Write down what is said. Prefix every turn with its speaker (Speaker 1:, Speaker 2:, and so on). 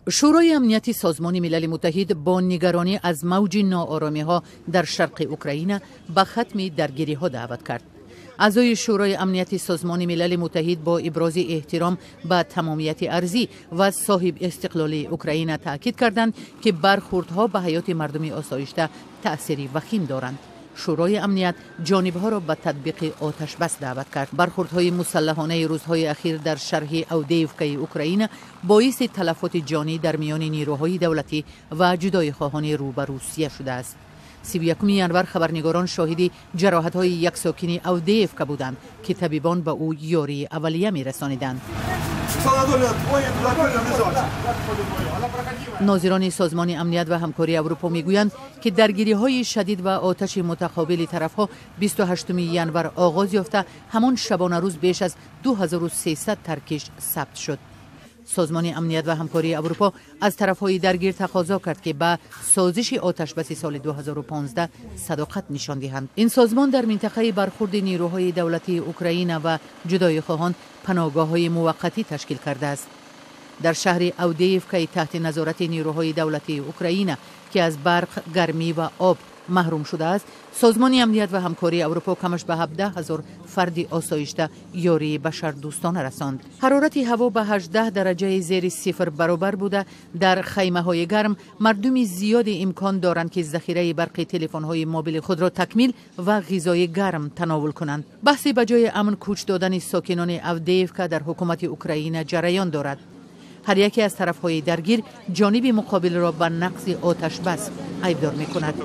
Speaker 1: Шӯрои Амнияти Созмони Милали Муттаҳид бо нигаронӣ аз мавҷи нооромиҳо дар шарқи Украина ба хатми даргириҳо даъват кард. Аъзои Шӯрои Амнияти Созмони Милали Муттаҳид бо ибрози эҳтиром ба тамомияти арзӣ ва соҳиб истиқлолии Украина таъкид карданд, ки бархӯрдҳо ба ҳаёти мардуми осоишта таъсири вахим доранд. Шӯрои Амният ҷонибҳоро ба татбиқи оташбас даъват кард. Бархӯрдҳои мусаллаҳонаи рӯзҳои ахир дар шарқи Авдеевкаи Украина боиси талафоти ҷонӣ дар миёни нерӯҳои давлатӣ ва ҷудоихоҳони рӯ ба Русия шудааст. 31 январ хабарнигорон шоҳиди ҷароҳатҳои як сокини Авдеевка буданд, ки табибон ба ӯ ёрии аввалия мерасониданд. Нозирони Созмони Амният ва Ҳамкории Аврупо мегӯянд, ки даргириҳои шадид ва оташи мутақобили тарафҳо 28 январ оғоз ёфта, ҳамон шабонарӯз беш аз 2300 таркиш сабт шуд. Созмони Амният ва Ҳамкории Аврупо аз тарафҳои даргир тақозо кард, ки ба созиши оташбаси соли 2015 садоқат нишон диҳанд. Ин созмон дар минтақаи бархӯрди нерӯҳои давлатии Украина ва ҷудоихоҳон паноҳгоҳҳои муваққатӣ ташкил кардааст. Дар шаҳри Авдеевкаи таҳти назорати нерӯҳои давлатии Украина, ки аз барқ, гармӣ ва об маҳрум шудааст, Созмони Амният ва Ҳамкории Аврупо камаш ба 17 ҳазор фарди осоишта ёрии башардӯстона расонд. Ҳарорати ҳаво ба 18 дараҷаи зери сифр баробар буда, дар хаймаҳои гарм мардуми зиёде имкон доранд, ки захираи барқи телефонҳои мобили худро такмил ва ғизои гарм тановул кунанд. Баҳси ба ҷои амн кӯч додани сокинони Авдеевка дар ҳукумати Украина ҷараён дорад. Ҳар яке аз тарафҳои даргир ҷониби муқобилро ба нақзи оташбас айбдор мекунад.